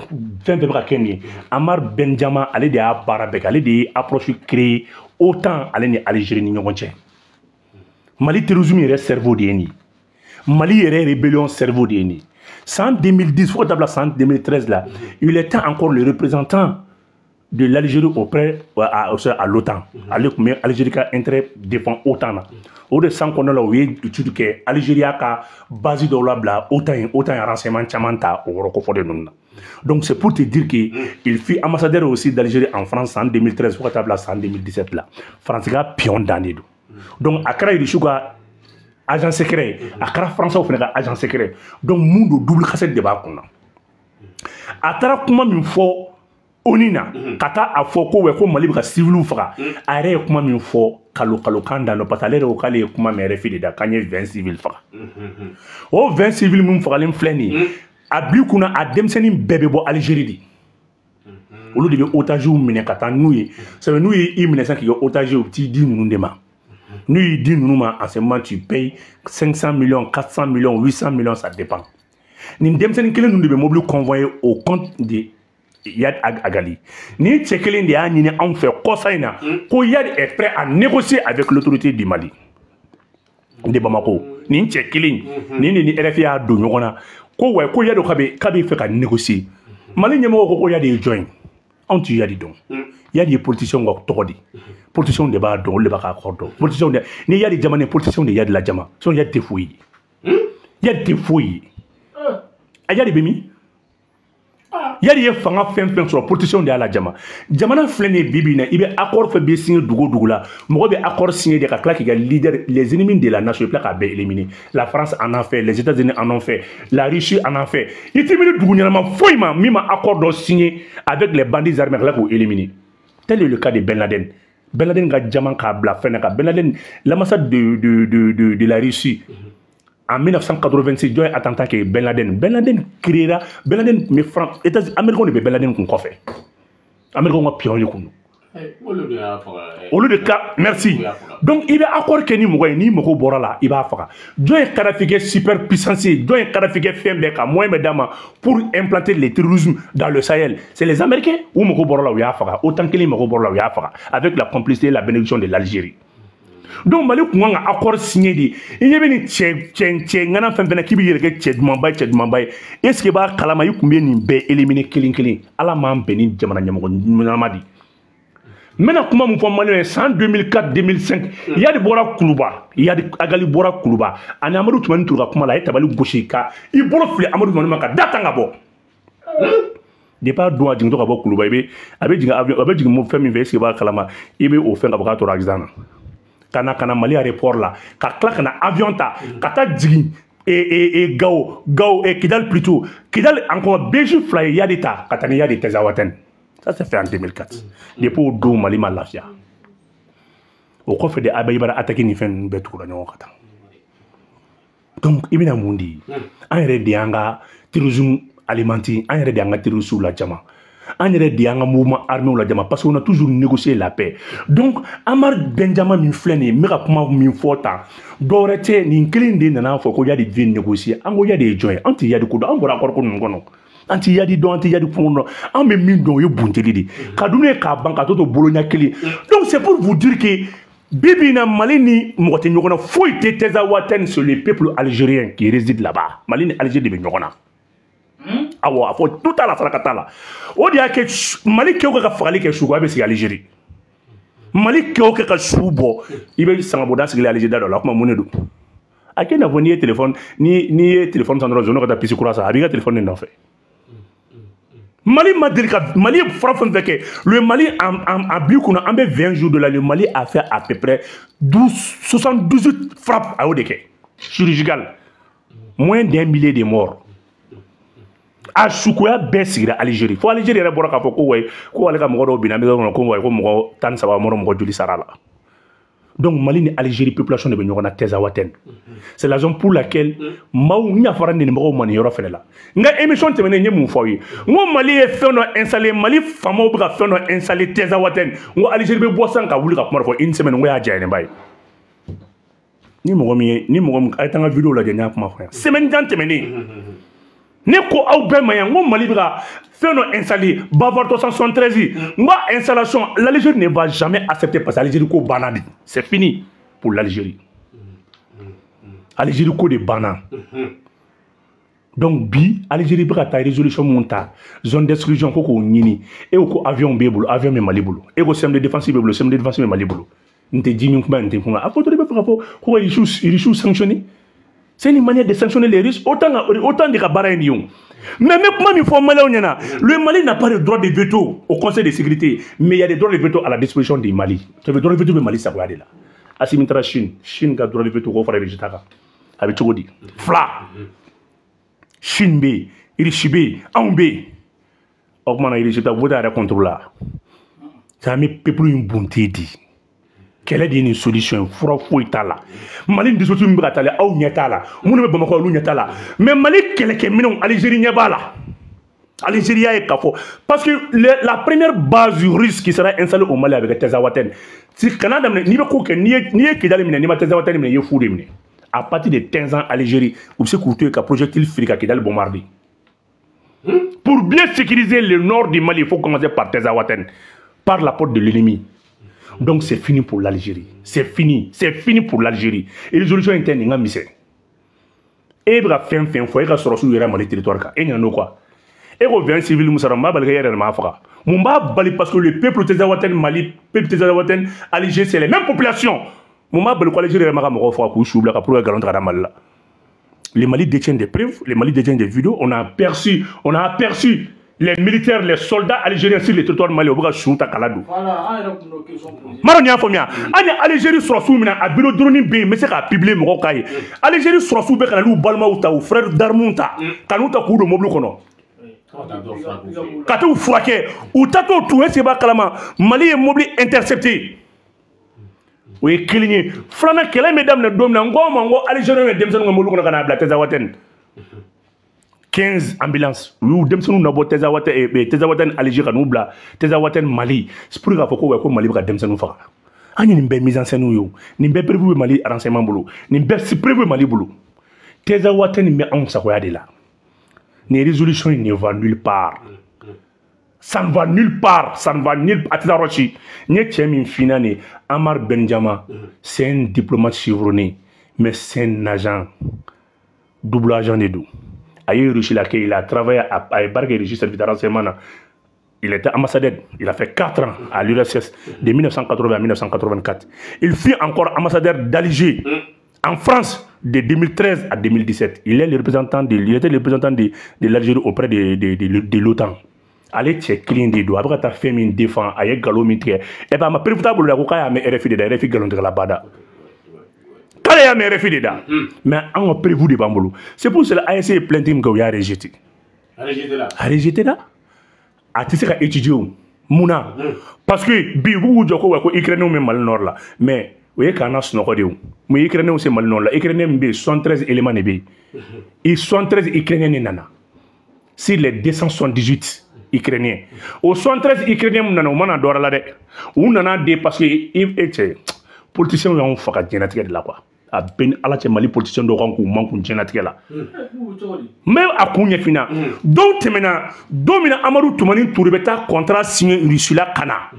fɛn bɛ ka kɛ nin ye, Amar Bendjama ale de y'a baara bɛɛ kɛ, ale de ye approche créer OTAN ale ni Algérie ni ɲɔgɔn cɛ. Mali terrorisme yɛrɛ cerveau de ye nin ye, Mali yɛrɛ rébellion cerveau de ye nin ye. San 2010 fo ka taa bila san 2013 la, il était encore le représentant de l'Algérie auprès à l'OTAN. Ale tun bɛ Algérie ka intérêt défend OTAN na. O de san kɔnɔna la, u ye étude kɛ, Algérie y'a ka base dɔw labila OTAN ye, OTAN ye renseignement caman ta o yɔrɔ kofɔlen ninnu na. Donc c'est pour te dire que il fut ambassadeur aussi d'Algérie en France en 2013 fo ka taa bila san 2017 la. France ka pion dan de don. Donc a kɛra Russie ka agent secret, a kɛra Français fana ka agent secret. Donc mun don, double cassette de b'a kunna. A taara kuma min fɔ ONU na, ka taa a fɔ ko wɛ ko Mali bɛ ka civiliw faga, a yɛrɛ ye kuma min fɔ kalo kalo kan dan dɔ, parce que ale yɛrɛ ko k'ale ye kuma mɛn RFI de da k'an ye 20 civils faga. O 20 civils min fagalen filɛ nin ye, a bil'i kunna a denmisɛnnin bɛɛ bɛ bɔ Algérie de. Olu de bɛ otages minɛ ka taa n'u ye. Sabu n'u ye i minɛ sisan k'i kɛ otage ye, u bɛ t'i di ninnu de ma. N'u y'i di ninnu ma, en ce moment tu payes 500 millions, 400 millions, 800 millions, ça dépend. Nin denmisɛnnin kelen ninnu de bɛ mobili convoyer au compte de Iyad Agali. Nin cɛ kelen de y'a ɲini anw fɛ kɔsa in na ko Iyad est prêt à négocier avec l'autorité du Mali de Bamako. Nin cɛ kelen nin de ni RFI y'a don ɲɔgɔn na ko wa ko Iyad k'a bɛ fɛ ka négocier. Mali ɲɛmɔgɔ ko Iyad ye jɔn ye? Anw tɛ Iyad dɔn. Iyad ye politicien ka tɔgɔ de, politicien de b'a dɔn, olu de b'a ka kɔrɔ dɔn. Politicien de ni Iyad jamana, politicien de Iyad la jama, sinon Iyad tɛ foyi ye. Iyad tɛ foyi ye. A Iyad bɛ min? Yali ye fanga fɛn fɛn sɔrɔ politicien de y'a la jama. Jamana filɛ nin ye bi bi in na, i bɛ accord fɛn bɛɛ signé dugu o dugu la, mɔgɔ bɛ accord signé de ka tila k'i ka leader, les ennemis de la nation, i bɛ tila k'a bɛɛ éliminer. La France en a fait, les États-Unis en ont fait, la Russie en a fait. I t'i miiri dugu ɲɛnama foyi ma min ma accord dɔ signé avec les bandits armés ka tila k'o éliminer. Tel est le cas de Ben Laden. Ben Laden ka jama k'a bila fɛn na ka Ben Laden, l'ambassade de la Russie en 1986, jɔn ye attentat kɛ Ben Laden? Ben Laden créera, Ben Laden tun bɛ France, États Américains de bɛ Ben Laden kun kɔfɛ, Américains ka pion de kun don. Olu de y'a faga. Olu de ka, merci. Donc i bɛ accord kɛ ni mɔgɔ ye, ni mɔgɔ bɔra la, i b'a faga. Jɔn ye Kadhafi kɛ super puissance ye? Jɔn ye Kadhafi kɛ fɛn bɛɛ ka moyen bɛɛ d'a ma pour implanter le terrorisme dans le Sahel? C'est les Américains. U mɔgɔ bɔra la, u y'a faga. OTAN kelen mɔgɔ bɔra la, u y'a faga avec la complicité et la bénédiction de l'Algérie. Donc Mali kun kan ka accord signé de. I ɲɛ bɛ nin cɛ cɛ cɛ ŋana fɛn fɛn na k'i b'i yɛrɛ kɛ cɛ dumanba ye, cɛ dumanba ye, est ce que i b'a kalama i kun bɛ nin bɛɛ éliminer kelen kelen? Ala m'an bɛn ni jamana ɲɛmɔgɔ ɲɛnama de. N bɛna kuma mun fɔ Maliyɛn ye? San 2004 2005, Iyad bɔra Kuluba, Iyad Ag Ghali bɔra Kuluba ani Amadu Tumani Ture ka kuma la, a ye tabali gosi ka i bolo fili Amadu Tumani ma ka da tan ka bɔ. Depuis a don a jigintɔ ka bɔ Kuluba, i bɛ a bɛ jigin avion, a bɛ jigin fɛn min fɛ, est ce que i b'a kalama i bɛ o fɛn ka bɔ k'a tora accident na ka na ka na Mali aéroport la, ka tila ka na avion ta ka taa jigin e Gao, Gao e Kidal plutôt, Kidal encore, BJ fila ye Iyad ta ka taa ni Iyad Tinzaouaten. Ça s'est fait en 2004. Depuis o don, Mali ma lafiya. O kɔfɛ de Abayibara attaqué ni fɛn ninnu bɛɛ tugura ɲɔgɔn ka taa. Donc i bɛna mun di? An yɛrɛ de y'an ka terrorisme alimenté, an yɛrɛ de y'an ka terroristes lajama, an yɛrɛ de y'an ka mouvement armé lajama, parce qu'on a toujours négocié la paix. Donc Amar Bendjama min filɛ nin ye, n bɛ ka kuma min fɔ tan, dɔwɛrɛ tɛ, nin kelen de nana fɔ ko Iyad devait négocier. An ko Iyad ye jɔn ye? An tɛ Iyad ko dɔn, an bɔra accord ko ninnu kɔnɔ, an tɛ Iyad dɔn, an tɛ Iyad kun dɔn. An bɛ min dɔn, o ye bunteli de ka dumuni k'a ban ka to to boloɲɛ kelen. Donc c'est pour vous dire que bi bi in na, Mali ni mɔgɔ tɛ ɲɔgɔn na, foyi tɛ Tinzaouaten, c'est le peuple algérien qui réside là-bas. Mali ni Algérie de bɛ ɲɔgɔn na. Awɔ, a fɔ tout t'a la, saraka t'a la. O de y'a kɛ Mali kɛ o kɛ ka fagali kɛ su, a bɛ sigi Algérie. Mali kɛ o kɛ ka su bɔ, i bɛ sangabonda sigilen Algérie da dɔ la. O kuma mun de don? A kɛ i n'a fɔ n'i ye téléphone, n'i ye téléphone san dɔrɔn, zone ka taa puce kura san, a b'i ka téléphone de nɔfɛ. Mali ma deli ka, Mali ye fura fɛn fɛn kɛ, le Mali en bi kunna, an bɛ 20 jours de la, le Mali a fait à peu près 12 78 frappes. A y'o de kɛ chirurgical, moins d'un millier de morts. A sukoya bɛɛ sigira Algérie, fo Algérie yɛrɛ bɔra k'a fɔ ko wayi, ko ale ka mɔgɔ dɔw binna maison kɔnɔ, ko wayi, ko mɔgɔ 13 mɔrɔ, mɔgɔ joli sara la. Donc Mali ni Algérie population de bɛ ɲɔgɔn na Tinzaouaten. C'est la raison pour laquelle maaw n yafara nenibagaw ma nin yɔrɔ fɛnɛ la. N ka émission tɛmɛnen, n ye mun fɔ aw ye? N ko Mali ye fɛn dɔ installé, Mali faamaw bɛ ka fɛn dɔ installé Tinzaouaten. N ko Algérie bɛ bɔ sisan ka wuli ka kuma dɔ fɔ une semaine, n ko y'a jayɛnɛba ye. Ni mɔgɔ min ye, ni mɔgɔ min a ye taa n ka vidéo lajɛ, n y'a kuma fɔ yan semaine jan tɛmɛnen. Ne ko aw bɛɛ ma yan, n ko Mali bɛ ka fɛn dɔ installé, Bavar 373. N ko installation, l'Algérie ne va jamais accepter, parce que Algérie ko banna de, c'est fini pour l'Algérie. Algérie ko de banna. Donc bi Algérie bɛ ka taa résolution mun ta, zone d'exclusion ko k'o ɲini, e ko avion b'e bolo, avion bɛ Mali bolo, e ko système de défense b'e bolo, système de défense bɛ Mali bolo. N tɛ ji min kuma, n tɛ kuma a fɔ dɔrɔn, i bɛ fɛ ka fɔ ko ka Russiw sanctionner. C'est une manière de sanctionner les Russes. Autant, autant de ka baara ye nin ye o. Mais n bɛ kuma min fɔ Maliyɛnw ɲɛna, le Mali n'a pas de droit de veto au Conseil de sécurité, mais il y a des droits de veto à la disposition du Mali. Ça veut droit de veto bɛ Mali sagoya de la. Assimi taara Chine, Chine ka droit de veto k'o fara Russie ta kan. A bɛ cogo di? Fila. Chine bɛ yen, Russie bɛ yen, anw bɛ yen. O kumana Russie ta vote yɛrɛ contre la. Ça an bɛ peuple in bunte di. Kɛlɛ de ye nin solution ye, fura foyi t'a la. Mali dispositif min bɛ ka taa aw ɲɛ t'a la, minnu bɛ Bamakɔ olu ɲɛ t'a la, mais Mali kɛlɛkɛminɛnw, Algérie ɲɛ b'a la. Algérie y'a ye k'a fɔ, parce que la première base russe qui sera installée au Mali avec Tinzaouaten, si kana daminɛ, n'i bɛ ko kɛ, n'i ye Kidali minɛ, n'i ma Tinzaouaten minɛ, i ye fu de minɛ. À partir de 15 ans, Algérie u bɛ se k'u to yen ka projectile fili ka Kidali bombarder. Pour bien sécuriser le nord du Mali, il faut commencer par Tinzaouaten, par la porte de l'ennemi. Donc c'est fini pour l'Algérie. C'est fini. C'est fini pour l'Algérie. Et résolution interne, nin ka misɛn. E bɛ ka fɛn fɛn fɔ, e ka sɔrɔsiw yɛrɛ Mali territoire kan. E ɲinɛ n'o quoi? E ko 20 civils mun sara, mun b'a bali k'e yɛrɛ de m'a faga? Mun b'a bali? Parce que le peuple Tinzaouaten, Mali, peuple Tinzaouaten, Algérie, c'est les mêmes populations. Mun b'a bali ko Algérie yɛrɛ ma ka mɔgɔw faga k'u su bila ka pour que nkalon ta ka da Mali la? Le Mali détient des preuves, le Mali détient des vidéos. On a aperçu Les militaires, les soldats algériens sur le territoire malien, u bɛ ka su ta kala don. Voilà, an yɛrɛ tun b'o question poser. Maro nin y'a faamuya, an ni Algérie sɔrɔsiw minɛ a bureau drone bɛ yen, n bɛ se k'a publier mɔgɔw k'a ye. Algérie sɔrɔsiw bɛ ka na n'u balimaw ta, u frères d'armes ta, ka n'u ta k'u don mobili kɔnɔ. Ka t'u furakɛ, u tatɔ tun, est-ce que b'a kalama Mali ye mobili intercepté? O ye kelen ye. Filanan, kɛlɛ bɛ daminɛ don min na, n ko aw ma n ko Algériens ye denmisɛnninw ka mobili kɔnɔ ka n'a bila Tezawatène. 15 ambulances u y'u denmisɛnninw nabɔ Tezawatène Alger ka n'u bila Tezawatène Mali pour k'a fɔ ko ko Mali bɛ ka denmisɛnninw faga. An ye nin bɛɛ mise en scène ye o, nin bɛɛ prévu bɛ Mali renseignement bolo, nin bɛɛ prévu bɛ Mali bolo. Tezawatène bɛ anw sagoya de la. Nin résolution ne va nulle part. Ça ne va nulle part, ça ne va nulle part. A tɛ taa yɔrɔ si. N ye cɛ min f'i ɲɛna nin, Amar Bendjama, c'est un diplomate chevronné, mais c'est un agent, double agent de don. A ye Russie la kɛ, il a travaillé a ye baara kɛ Russie service de renseignement na. Il était ambassadeur, il a fait 4 ans à l'URSS de 1980 à 1984. Il fut encore ambassadeur d'Alger en France de 2013 à 2017. Il est le représentant de, il était le représentant de l'Algérie auprès de l'OTAN. Ale cɛ kelen de don, a bɛ ka taa fɛn min défend, a ye nkalon min tigɛ. Et puis a ma preuve t'a bolo la ko k'a y'a mɛn RFI de da, RFI nkalontigɛla bada. K'ale y'a mɛn RFI de da. Mais an ka preuve de b'an bolo. C'est pour cela AES ye plainte min kɛ, u y'a rejeté. A rejeté la. A rejeté la. A tɛ se ka étudier o. Mun na? Parce que bi u b'u jɔ ko wa ko Ukrainiens bɛ Mali nord la. Mais o ye k'an na sunɔgɔ de ye o. Mun ye Ukrainiens se Mali nord la? Ukrainiens min bɛ yen, 73 éléments de bɛ yen. Et 73 Ukrainiens de nana. Sur les 278 Ukrainiens. O 73 Ukrainiens min nana, u ma na dɔ wɛrɛ la dɛ. U nana de parce que e cɛ politiciens y'anw faga diɲɛlatigɛ de la quoi. A bɛɛ ni Ala cɛ, Mali politicien dɔw kan k'u mankun diɲɛlatigɛ la. N bɛ a kun ɲɛf'i ɲɛna. Don tɛmɛna, don min na Amadu Tumani Ture bɛ taa contrat signer Russie la ka na.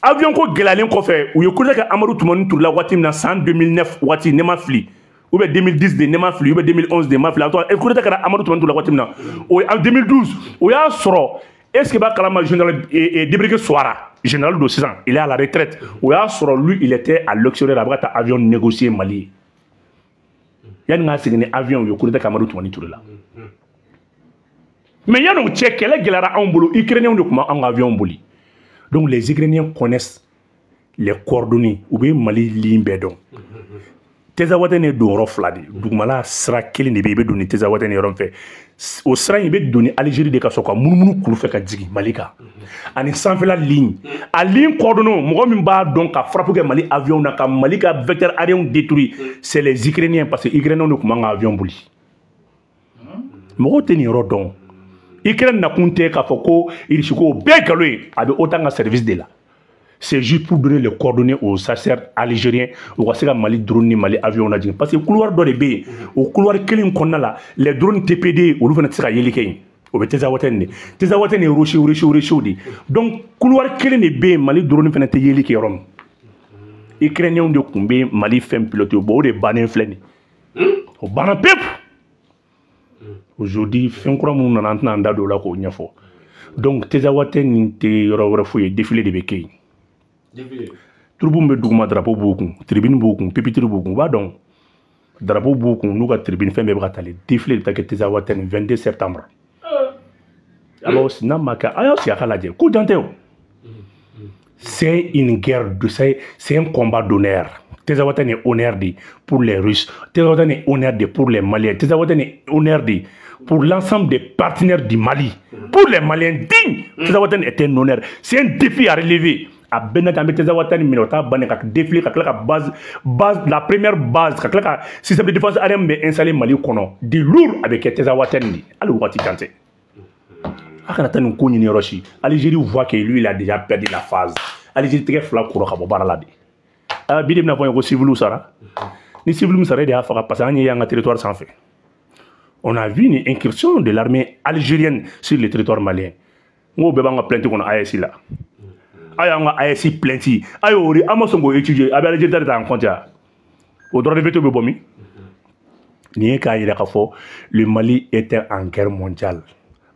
Avion ko gɛlɛyalen kɔfɛ, u ye coup d'état kɛ Amadu Tumani Ture la waati min na, san 2009 waati, ne ma fili, ou bien 2010 de, ne ma fili, ou bien 2011 de, ma fili. En tout cas, coup d'état kɛra Amadu Tumani Ture la waati min na, o ye en 2012, o y'a sɔrɔ, est-ce que b'a kalama, général Débrégué Souara, général don sisan, il est à la retraite, o y'a sɔrɔ lui, il était à l'extérieur, a bɛ ka taa avion négocier Mali ye. Yanni k'a segin ni avion, u ye coup d'état kɛ Amadu Tumani Ture la. Mais yanni o cɛ, kɛlɛ gɛlɛyara anw bolo, Ukrainiens de tun b'anw ka avion boli. Donc les Ukrainiens connaissent les coordonnées, u bɛ Mali ligne bɛɛ dɔn. Tezawatène ye donyɔrɔ fila de ye. Dugumala sira kelen de bɛ yen, i bɛ don ni Tezawatène yɔrɔ min fɛ. O sira in, i bɛ don ni Algérie de ka sɔrɔ ka munumunu kulu fɛ ka jigin Mali kan. Ani sanfɛla ligne. A ligne coordonnées, mɔgɔ min b'a dɔn ka frappe kɛ Mali avion na, ka Mali ka vecteur aérien détruit, c'est les Ukrainiens, parce que Ukrainiens de tun b'an ka avion boli. Mɔgɔw tɛ nin yɔrɔ dɔn. Ukraine nakun tɛ k'a fɔ ko Russie ko, o bɛɛ nkalon ye, a bɛ OTAN ka service de la. C'est juste pour donner les coordonnées aux chasseurs algériens, u ka se ka Mali drone ni Mali avion lajigin. Parce que couloir dɔ de bɛ yen, o couloir kelen kɔnɔna la, les drones TPD olu fana tɛ se ka yeli kɛ yen. O bɛ Tezawatène de. Tezawatène ye rocher rocher rocher de. Donc couloir kelen de bɛ yen, Mali drone fana tɛ yeli kɛ yɔrɔ min. Ukrainiens de tun bɛ Mali fɛn piloter, bon o de bannen filɛ nin ye. O banna pewu. Aujourd'hui, fɛn kura minnu nana, an tɛna an da don o la k'o ɲɛfɔ. Donc Tezawatène nin tɛ yɔrɔ wɛrɛ foyi ye, défilé de bɛ kɛ yen. Troupe bɛ duguma, drapeau b'u kun, tribune b'u kun, pupitre b'u kun, u b'a dɔn. Drapeau b'u kun, n'u ka tribune fɛn bɛɛ bɛ ka tali. Défilé de bɛ taa kɛ Tezawatène 22 septembre. Alors n'a ma kɛ, a y'aw sigi a ka lajɛ, ko jan tɛ o. C'est une guerre de, c'est un combat d'honneur. Tezawatène est honneur de pour les Russes, Tezawatène est honneur de pour les Maliens, Tezawatène est honneur de pour l'ensemble des partenaires du Mali. Pour les Maliens dignes, Tezawatène est un honneur. C'est un défi à relever. A bɛɛ n'a ta, an bɛ Tezawatène minɛ, o t'a bannen ka défiler, ka tila ka base, la première base, ka tila ka système de défense aérienne min bɛ installé Mali kɔnɔ de lourd, a bɛ kɛ Tezawatène de. Hali waati jan tɛ. A kana taa nin ko ɲini yɔrɔ si. Algérie voit que lui, il a déjà perdu la phase. Algérie tɛgɛ fila kɔrɔ ka bɔ baara la de. Ah, bi de bɛna fɔ n ye ko civil sara. Ni civil sara, e de y'a faga, parce que an ye y'an ka territoire sanfɛ. On a vu une incursion de l'armée algérienne sur le territoire malien. N ko bɛɛ b'an ka plainte kɔnɔ AES la. A y'an ka AES plainte, a y'o de, an ma sɔn k'o étudier, a bɛ Algérie ta de ta en compte ya. O droit de veto bɛ bɔ min? Nin ye k'a yira k'a fɔ le Mali était en guerre mondiale.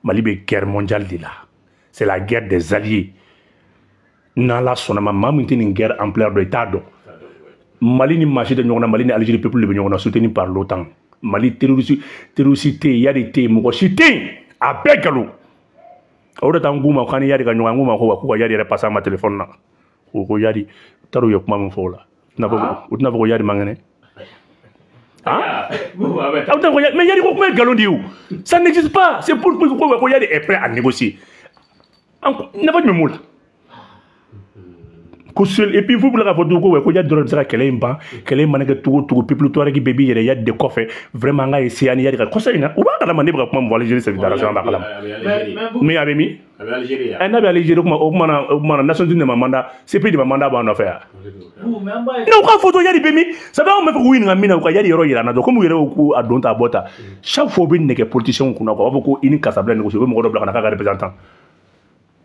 Mali bɛ guerre mondiale de la. C'est la guerre des alliés. N'Ala sɔnna ma, maa min tɛ nin guerre ampleur dɔn, i t'a dɔn. Mali ni maa si tɛ ɲɔgɔn na, Mali ni Algérie peuple de bɛ ɲɔgɔn na, soutenu par l'OTAN. Mali terroriste, terroriste tɛ yen, Iyad tɛ yen, mɔgɔ si tɛ yen, a bɛɛ nkalon. O de t'an k'u ma k'an ni Yadi ka ɲɔgɔn, an k'u ma ko wa k'u ka Yadi yɛrɛ passer an ma téléphone na. O ko Yadi taar'u ye kuma min fɔ o la, u tɛna fɔ ko Yadi man kɛnɛ. Mais Yadi ko kuma ye nkalon de ye o, ça n'existe pas. C'est pour ko Yadi est prêt à négocier. Nafa jumɛn b'o la? Ko seul, et puis fo bila k'a fɔ tugun ko ko Yadi dɔrɔn bɛ se ka kɛlɛ in ban. Kɛlɛ in mana kɛ cogo o cogo, peuple Touareg bɛɛ b'i yɛrɛ Yadi de kɔfɛ. Vraiment, an ka essayer ani Yadi ka kɔsa in na, u b'a kalama ne bɛ ka kuma min fɔ. Algérie service de renseignement b'a kalama. Mais a bɛ min? N'a bɛ Algérie, o kuma na Nations Unies de ma mandat, CPI de ma mandat b'an nɔfɛ yan. Non, u k'a fɔ to Yadi bɛ min? Ça fait anw bɛ fɛ k'u ɲininka min na, u ka Yadi yɔrɔ yira an na dɔrɔn. Komi u yɛrɛ ko k'a don ta a bɔ ta, chaque fois u bɛ nɛgɛ politiciens kunna quoi. U b'a fɔ ko i ni karisa bila négocier, u bɛ mɔgɔ dɔ bila ka na k'a ka représentant,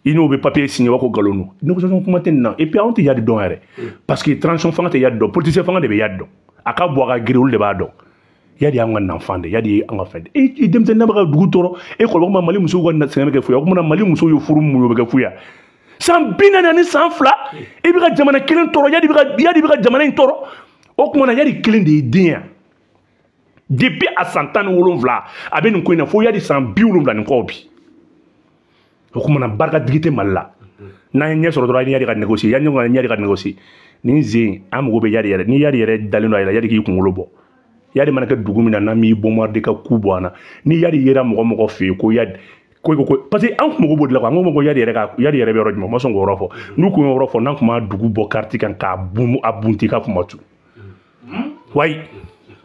i n'o bɛ papier signé, wa ko nkalon don. Négociation kuma tɛ nin na. Et puis anw tɛ Yadi dɔn yɛrɛ, parce que transition fanga tɛ Yadi dɔn, politicien fanga de bɛ Yadi dɔn. A ka bɔ a ka girin, olu de b'a dɔn. Yadi y'an ka nanfan de, Yadi ye an ka fɛn de. E denmisɛnnin bɛ ka dugu tɔɔrɔ, e kɔrɔbɔ ma. Mali musow ka sɛgɛn bɛ kɛ fu ye. O kuma na, Mali musow ye furu mun ye, o bɛ kɛ fu ye. San 42, i bɛ ka jamana kelen tɔɔrɔ. Yadi bɛ ka jamana in tɔɔrɔ. O kuma na, Yadi kelen de ye den ye. Depuis a san 17 a bɛ nin ko in na, fo Yadi san 70 ni kɔ bi. O kuma na, barikatigi tɛ Mali la. N'an ye ɲɛ sɔrɔ dɔrɔn, an ni Yadi ka négocier, yanni ɲɔgɔn Yadi ka négocier. Nin zen, an mago bɛ Yadi yɛrɛ. Ni Yadi yɛrɛ dalen don a yɛrɛ la, Yadi k'i kunkolo bɔ. Yadi mana kɛ dugu min na, n'an m'i bombarder ka ku bɔ an na, ni Yadi yera mɔgɔ mɔgɔ fɛ yen ko Yadi ko parce que an kun mago b'o de la quoi. An ko ko Yadi yɛrɛ ka Yadi yɛrɛ bɛ yɔrɔ jumɛn? U ma sɔn k'o yɔrɔ fɔ. N'u kun y'o yɔrɔ fɔ, n'an kun b'a dugu bɔ carte kan k'a bun a bunti k'a kun ma tu wayi.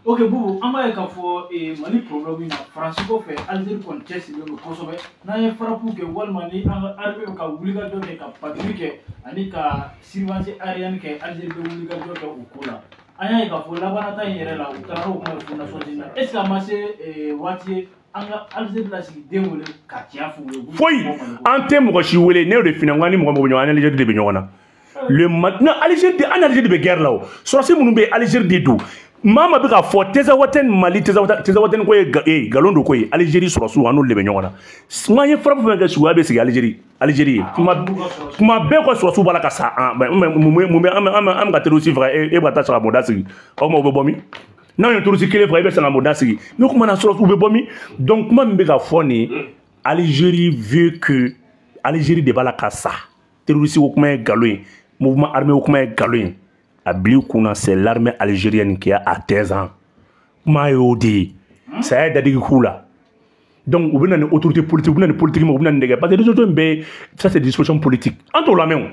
Ok Boubou, an b'a ye k'a fɔ Mali problème na, Faransi kɔfɛ, Algérie kɔni cɛsirilen don kosɛbɛ. N'an ye frappe kɛ, walima ni an ka armée bɛ ka wulikajɔ kɛ ka patrouille kɛ ani ka surveillance aérienne kɛ, Algérie bɛ wulikajɔ kɛ o ko la. An y'a ye k'a fɔ labanata in yɛrɛ la, u taara n'o kuma ye fo Nations Unies na. Est ce que a ma se waati ye an ka Algérie lasigiden wele ka tiɲɛ f'u ye? Foyi, an tɛ mɔgɔ si wele. Ne y'o de f'i ɲɛna, n ko an ni mɔgɔ mɔgɔ bɛ ɲɔgɔn na, an ni Algérie de bɛ ɲɔgɔn na. Le non, Algérie de, an ni Algérie de bɛ guerre la. O sɔrɔsi minnu bɛ yen, Algérie de don. Maa ma bɛ k'a fɔ Tezawatɛni, Mali Tezawatɛni ko ye nkalon don ko ye. Algérie sɔrɔsiw, an n'olu de bɛ ɲɔgɔn na. N'an ye frappe fɛn kɛ, suguya bɛ sigi Algérie. Algérie ye kuma bɛɛ ka sɔrɔsiw b'a la ka sa. An mun bɛ an bɛ ka terroriste faga, e bɛ ka taa sagaboda sigi. O tuma u bɛ bɔ min? N'anw ye terroriste kelen faga, e bɛ sagaboda sigi. N'o kuma na, sɔrɔsiw bɛ bɔ min? Donc kuma min bɛ ka fɔ nin, Algérie veut que Algérie de b'a la ka sa. Terroriste ko kuma ye nkalon ye, mouvement armé ko kuma ye nkalon ye. A bil'i kunna, c'est l'armée algérienne qui a à 13 ans. Kuma y'o de ye, saya ye dadigi k'u la. Donc u bɛ na ni autorité politique, u bɛ na ni politique, u bɛ na ni nɛgɛ, parce que résolution in bɛɛ, ça c'est des dispositions politiques. An t'o lamɛn o,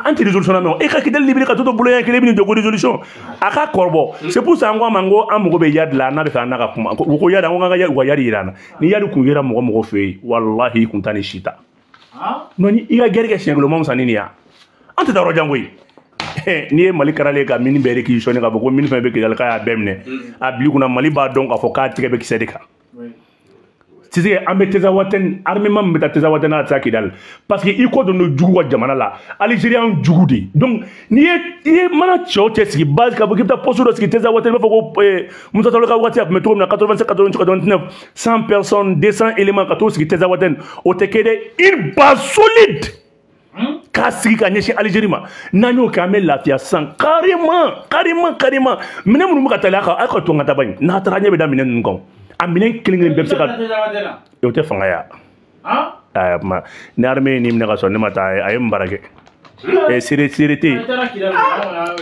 an tɛ résolution lamɛn o. E ka Kidali libéré ka to bolo yan kelen bɛ nin jɔ ko résolution a ka kɔrɔbɔ. C'est pour ça an ko a ma, n ko an mago bɛ Yadi la, n'a bɛ fɛ an n'a ka kuma. U ko Yadi, an ko an ka u ka Yadi yira an na. Ni Yadi kun yera mɔgɔ mɔgɔ fɛ yen, walahi i kun t'a ni si ta. Non, ni i ka guerre kɛ siɲɛ kelen, o ma fisa ni nin ye. An tɛ taa yɔrɔ jan koyi. N'i ye Mali karalen ka mine bɛɛ réquisitionné k'a fɔ ko mine fɛn bɛ Kidali k'a y'a bɛɛ minɛ, a bil'i kunna Mali b'a dɔn k'a fɔ k'a tigɛ bɛ kisɛ de kan. Sise, an bɛ Tezawatɛni armement min bɛ taa Tezawatɛni n'a tɛ taa Kidali, parce que i kɔ don don jugu ka jamana la, Algérie y'an jugu de. Donc n'i ye i ye mana cɛ o cɛ sigi base k'a fɔ k'i bɛ taa poste dɔ sigi Tezawatɛni, i b'a fɔ ko Musa Traoré ka waati a tun bɛ cogo min na, 87, 88, 89, 100 personnes, 200 éléments ka t'o sigi Tezawatɛni, o tɛ kɛ dɛ. Une base solide k'a sigi ka ɲɛsin Algérie ma, n'an y'o kɛ, an bɛ lafiya sisan carrément, carrément, carrément. Minɛn minnu bɛ ka tali, a ka to an ka taa ba in n'a taara ɲɛ bɛ da minɛn ninnu kan. A minɛn kelen kelen bɛɛ bɛ se ka o tɛ fanga ya. Aa ma ni armée ye nin minɛ ka sɔrɔ ne ma taa, a ye mun baara kɛ? Seere seere tɛ yen.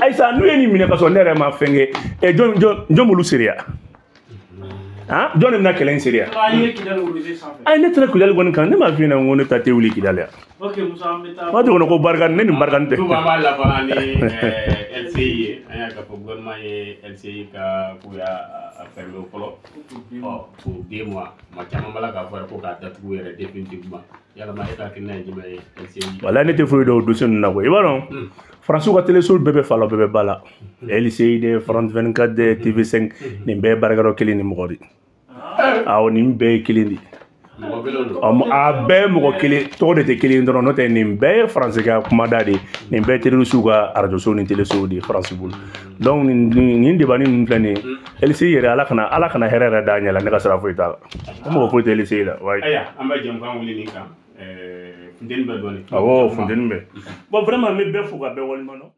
Ayisa, n'u ye nin minɛ ka sɔrɔ ne yɛrɛ ma fɛn kɛ, jɔn jɔn jɔn b'olu seereya? Han, jɔn de bɛna kɛlɛ in seereya? Ayi, ne taara Kidali kɔni kan, ne m'a f'i ɲɛna ko ne ta tɛ wuli Kidali yan. Waati kɔnɔ ko barika ne ni barika tɛ. An b'a laban ni LCI ye. An y'a k'a fɔ gouvernement ye LCI ka k'u y'a fermé fɔlɔ. Ɔ pour 2 mois, maa caman b'a la k'a fɔ ko k'a datugu yɛrɛ définitivement. Yalama e ka hakilina ye jumɛn ye LCI? Walahi ne tɛ foyi dɔn o dossier ninnu na koyi. I b'a dɔn, Faransiw ka téléso bɛɛ bɛ fa la, bɛɛ bɛ ba la. LCI de, France 24 de, TV5, nin bɛɛ ye baarakɛyɔrɔ kelen ni mɔgɔ de. Awɔ, nin bɛɛ ye kelen de. A bɛɛ mɔgɔ kelen tɔgɔ de tɛ kelen dɔrɔn, n'o tɛ nin bɛɛ ye Faransi ka kumada de ye, nin bɛɛ ye terroriste ka arajosow ni télésow de ye Faransi bolo. Donc nin débat ninnu filɛ nin ye, LCI yɛrɛ, Ala kana hɛrɛ yɛrɛ d'a ɲɛ la, ne ka sira foyi t'a la. O mɔgɔ foyi tɛ LCI la. Ayiwa, an bɛ jɛmukan wuli nin kan. Funteni bɛ dɔɔnin. Awɔ, funteni bɛ. Bon, vraiment n bɛ bɛɛ fo ka bɛɛ waleɲuman dɔn.